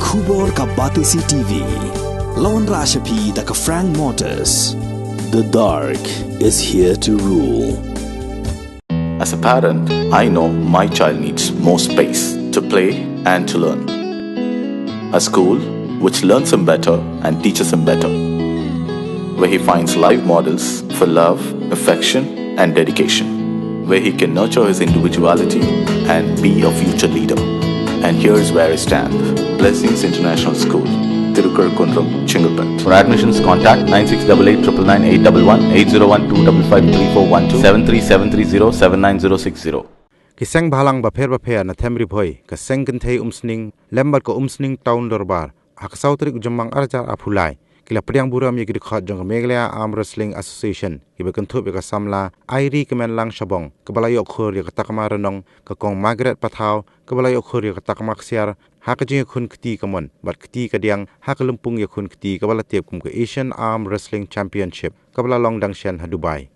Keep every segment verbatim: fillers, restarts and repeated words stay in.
Khubor ka Batesi T V. Lawan Rashapi da ka Frank Motors. The dark is here to rule. As a parent, I know my child needs more space to play and to learn. A school which learns him better and teaches him better, where he finds live models for love, affection, and dedication, where he can nurture his individuality and be a future leader. And here's where I stand. Blessings International School, Tirukar Kundrum, Chengalpet. For admissions, contact nine six double eight triple nine eight double one, eight zero one two double five three four one two, seven three seven three zero seven nine zero six zero. Ki seng bhalang bapher bapher na Them Ri Bhoi, ka seng kynthei Umsning, lem bad ka Umsning Town Dorbar, ha ka saw tarik u Jymmang arhajar arphew lai, ki la pdiang burom ïa ki dkhot jong ka Meghalaya Arm Wrestling Association, kiba kynthup ïa ka samla Airi Kmenlang Shabong, kaba la ïoh khur ïa ka takma rnong, ka Kong Margaret Pathaw, kaba la ïoh khur ïa ka takma ksiar ha ka jingïakhun kti kamon bad kti kadiang ha ka lympung ïakhun kti kaba la tip kum ka Asian Arm Wrestling Championship, kaba la long dang shen ha Dubai.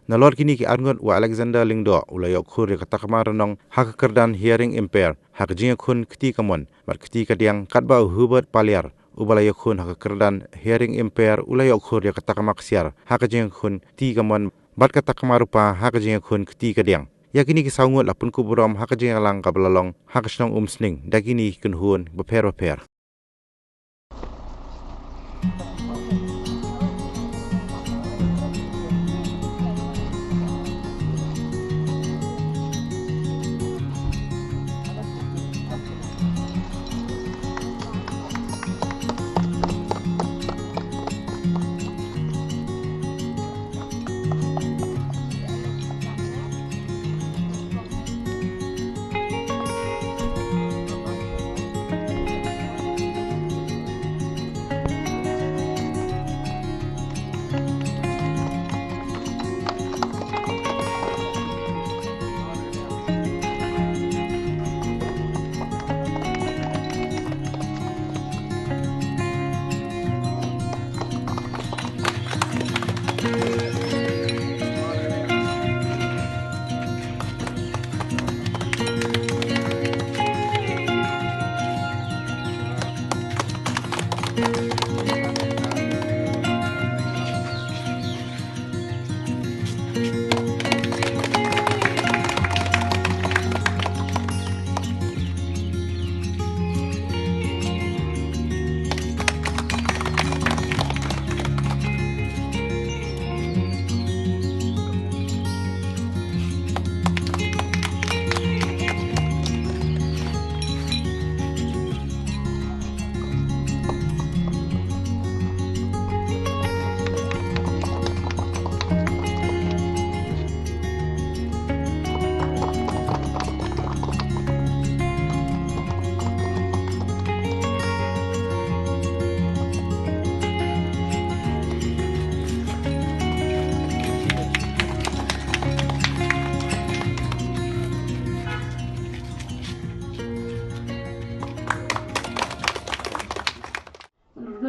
Nalor kine ki arngut, u Alexander Lyngdoh u la ïoh khur ïa ka takma rnong ha ka kyrdan hearing impair ha ka jingïakhun kti kamon bad kti kadiang, katba u Hubert Paliar uba la ïakhun ha ka kyrdan hearing impair u la ïoh khur ïa ka takma ksiar ha ka jingïakhun kti kamon bad ka takma rupa ha ka jingïakhun kti kadiang. Ïa kine ki saw ngut la pynkup burom ha ka jingïalang kaba la long ha ka shnong Umsning da kine ki kynhun bapher bapher.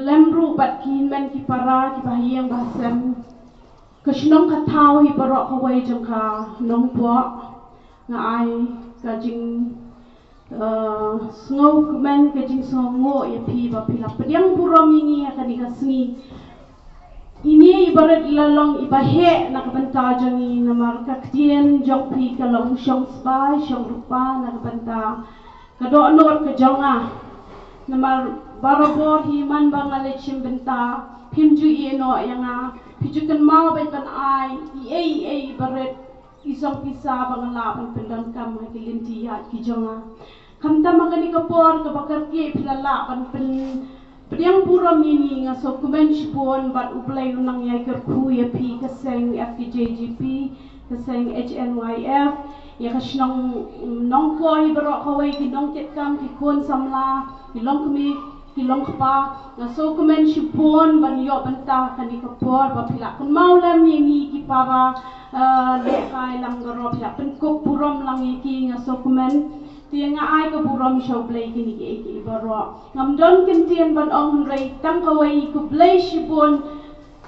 Lem ruh bad ki hynmen ki para kiba ha ïing ba ha sem. Ka shnong ka thaw hi baroh kawei jong ka Nongpoh. Nga ai ka jing, eh, sngewkmen, ka jingsngewnguh ïa phi ba phi la pdiang burom ïa ngi ha kane ka sngi. Ine i barit i la long iba heh na ka bynta jong ngi, namar ka ktien jong phi ka long shong sbai shong rupa na ka bynta ka dohnud ka jong nga. Namar barabor hi man ba nga leit shim bynta, phim ju ïeh noh ïa nga, phi ju kynmaw beit ban ai i ei i ei i barit, i song pisa ba nga lah ban pyndonkam ha ki lynti ïaid ki jong nga. Khamtam ha kane ka por kaba kyrkieh phi la lah ban pyn pdiang burom ïa ngi, nga sngewkmen shibun bad U Blei un nang ïai kyrkhu ïa phi, ka seng F K J G P, ka seng H N Y F, ïa ka shnong Nongpoh hi baroh kawei, ki nongkitkam, ki khun samla, ki longkmie, ki longkpa. Nga sngewkmen shibun ban ïoh bynta ha kane ka por ba phi la kynmaw lem ïa ngi ki para, eh, lehkai lang baroh, phi la pynkup burom lang ïa ki, nga sngewkmen. Te nga ai ka burom sha U Blei kine kiei kiei baroh. Ngam don kyntien ban ong hynrei tang kawei, khublei shibun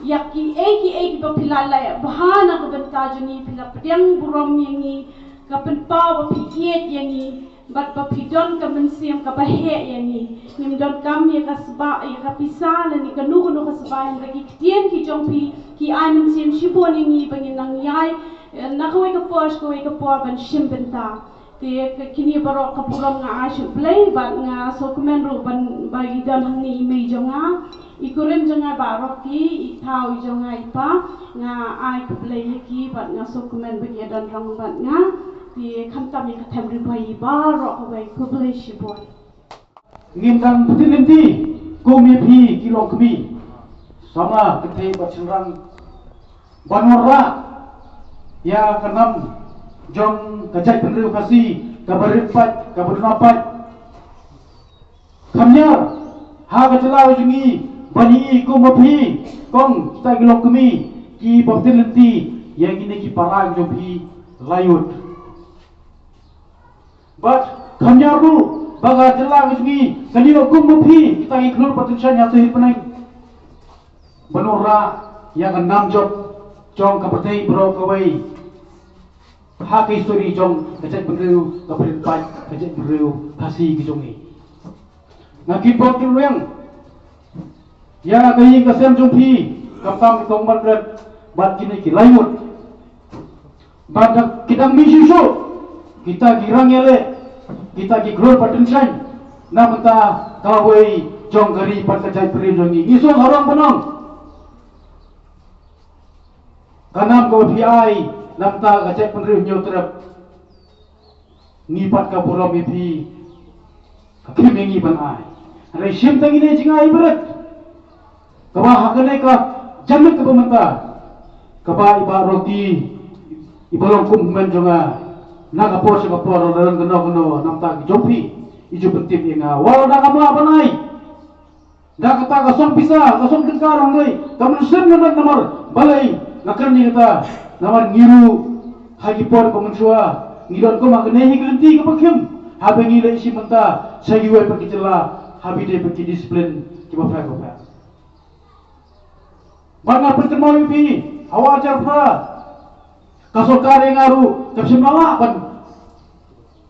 ïa kiei kiei kiba phi la leh bha na ka bynta jong ngi, phi la pdiang burom ïa ngi, ka pynpaw ba phi ïeit ïa ngi. Bad ba phi don ka mynsiem kaba heh ïa ngi. Ngim donkam ïa ka sba, ïa ka pisa lane kano kano ka sba, hynrei ki ktien ki jong phi ki ai mynsiem shibun ïa ngi ba ngin nang ïai, eh, na kawei ka por sha kawei ka por ban shim bynta. Te ka kine baroh ka burom nga ai sha U Blei bad nga sngewkmen ruh ban ba i don hangne i mei jong nga, i kurim jong nga Bah Rocky, i thaw i jong nga i pa, nga ai khublei ïa ki bad nga sngewkmen ba ki ïa don rong bad nga. Te khamtam ïa ka Them Ri Bhoi baroh kawei, khublei shibun. Ngim dang pynthikna kum ïa phi ki longkmie samla kynthei bad shynrang ban wanrah ïa ka nam jong ka jaitbynriew Khasi kaba rit paid, kaba duna paid. Kham ñiar ha ka jylla jong ngi ban ïohi kum ma phi, kong, kita ki longkmie kiba pynthikna ïa kine ki para jong phi la ïoh. Bad kham ñiar ruh ba ka jylla ka jong ngi kan ïoh kum ma phi kita ki khlur ba tyngshaiñ ha sahit bneng ban wanrah ïa ka nam jop jong ka pyrthei baroh kawei ha ka histori jong ka jaitbynriew, ka pyrthei paid ka jaitbynriew Khasi ka jong ngi. Nga kyrpad kyrdoh ïa ka ïing ka sem jong phi, khamtam ki kong Margaret bad kine ki lai ngut. Bad da ki dang mih shuh shuh kita ki rang ïaleh, kita ki khlur ba tyngshaiñ na bynta kawei jong ka ri bad ka jaitbynriew jong ngi. Ngi sngewthuh ban ong ka nam kaba phi ai na bynta ka jaitbynriew Hynñiewtrep. Ngi pat ka burom ïa phi ka khim ïa ngi ban ai. Hynrei shim tang ine jingai barit kaba ha kane ka janmiet kaba mynta kaba i Bah Rocky iba long kum hynmen jong nga na ka por sha ka por, la don kano kano na bynta ki jong phi i ju pyntip ïa nga. Wat la dang ym lah ban ai da kata ka song pisa, ka song tyngka ruh hynrei ka mynsiem nga don namar balei nga kren ïa kata, namar ngi ruh ha ki por ba mynshuwa ngi don kum ha kane hi ka lynti kaba khim haba ngi leit shim bynta sha kiwei pat ki jylla haba ïadei bad ki discipline kiba pher bapher. Bad nga pynkynmaw ïa phi, ha u ar hajar phra ka sorkar ïa nga ruh kam shym la lah ban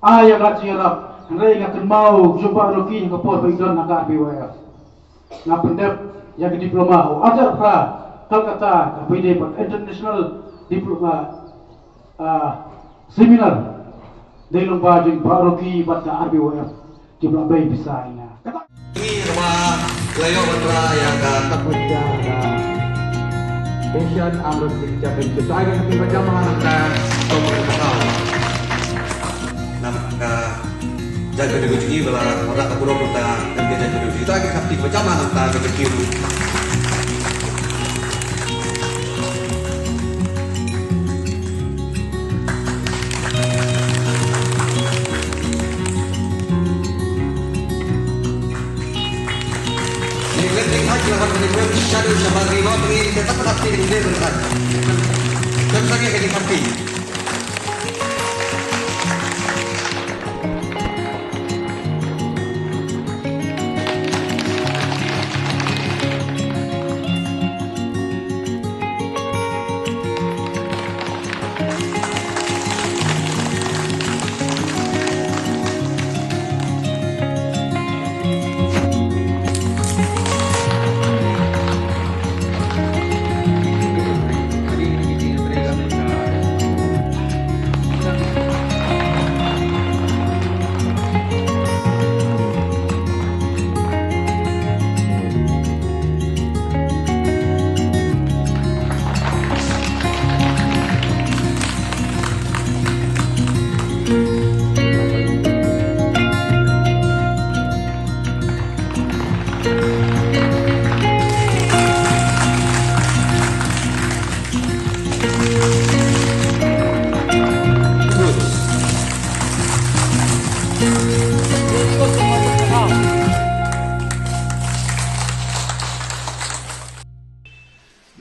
ai ïa ka lad jingïarap. Hynrei nga kynmaw jong Bah Rocky ha ka por ba i don ha ka R B Y F. Nga pyndep ïa ka diploma ha u ar hajar phra Calcutta kaba ïadei bad international diploma, ah, seminar. Dei lyngba jong Bah Rocky bad ka R B Y F kiba la bei pisa ïa nga. Kata ngi ruh la ïoh ban wanrah ïa ka Asian Arm Wrestling Championship. Sa ai ka kti ba jam ha nangta. Nam ka jaitbynriew jong ngi ba la wanrah ka burom nangta, ka jaitbynriew jong ngi. Sa ai ka kti ba jam ha nangta ka jaitbynriew.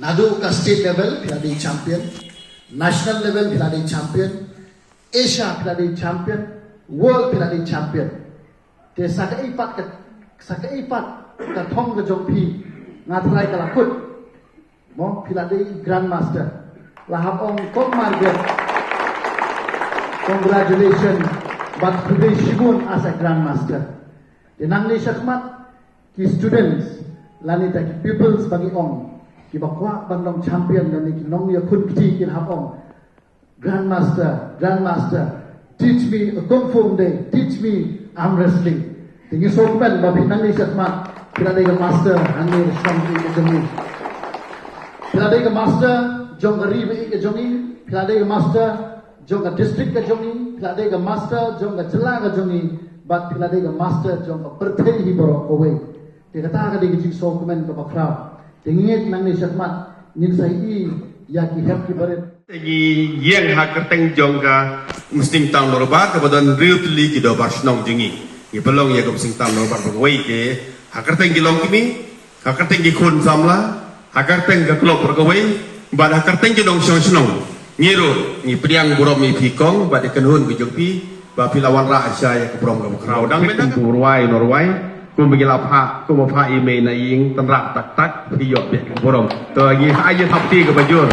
Naduh ka state level phi la dei champion, national level phi la dei champion, Asia phi la dei champion, world phi la dei champion. Te sa kaei pat ka, sa kaei pat ka thong ka jong phi, nga tharai ka la kut. Mo, phi la dei grandmaster. La hap ong kong Margaret. Congratulations. Bad phi dei shibun as a grandmaster. Te nangne shakhmat ki students lane ta ki pupils ba ngi ong kiba kwah ban long champion lane ki nongïakhun kti kin hap ong, "Grandmaster, grandmaster, teach me a kung fu day, teach me arm wrestling." Te ngi sngewkmen ba phi nangne shakhmat phi la dei ka master hangne shnong ïa ka jong ngi. Phi la dei ka master jong ka ri ba ïa ka jong ngi, phi la dei ka master jong ka district ka jong ngi, phi la dei ka master jong ka jylla ka jong ngi, bad phi la dei ka master jong ka pyrthei hi baroh kawei. Te kata ka dei ka jingsngewkmen kaba khraw. Te ngin nangne shakhmat ngin sa ïohi ïa ki hep ki barit. Te ngi ïeng ha kyrteng jong ka Umsning Town Dorbar kaba don hynriew tylli ki dorbar shnong jong ngi. Ngi pynlong ïa ka Umsning Town Dorbar ba kawei te ha kyrteng ki longkmie, ha kyrteng ki khun samla, ha kyrteng ka club ba kawei, bad ha kyrteng ki nongshong shnong. Ngi ruh ngi pdiang burom ïa phi kong bad ïa ka kynhun ka jong phi ba phi la wanrah sha ïa ka burom kaba khraw. Dang mynta ka rwai nong rwai, kumba ngi la phah, kumba phah i mei na ïing, tynrah tak tak, phi ïoh beh ka burom. To ngi ha ïa thap kti kaba jur.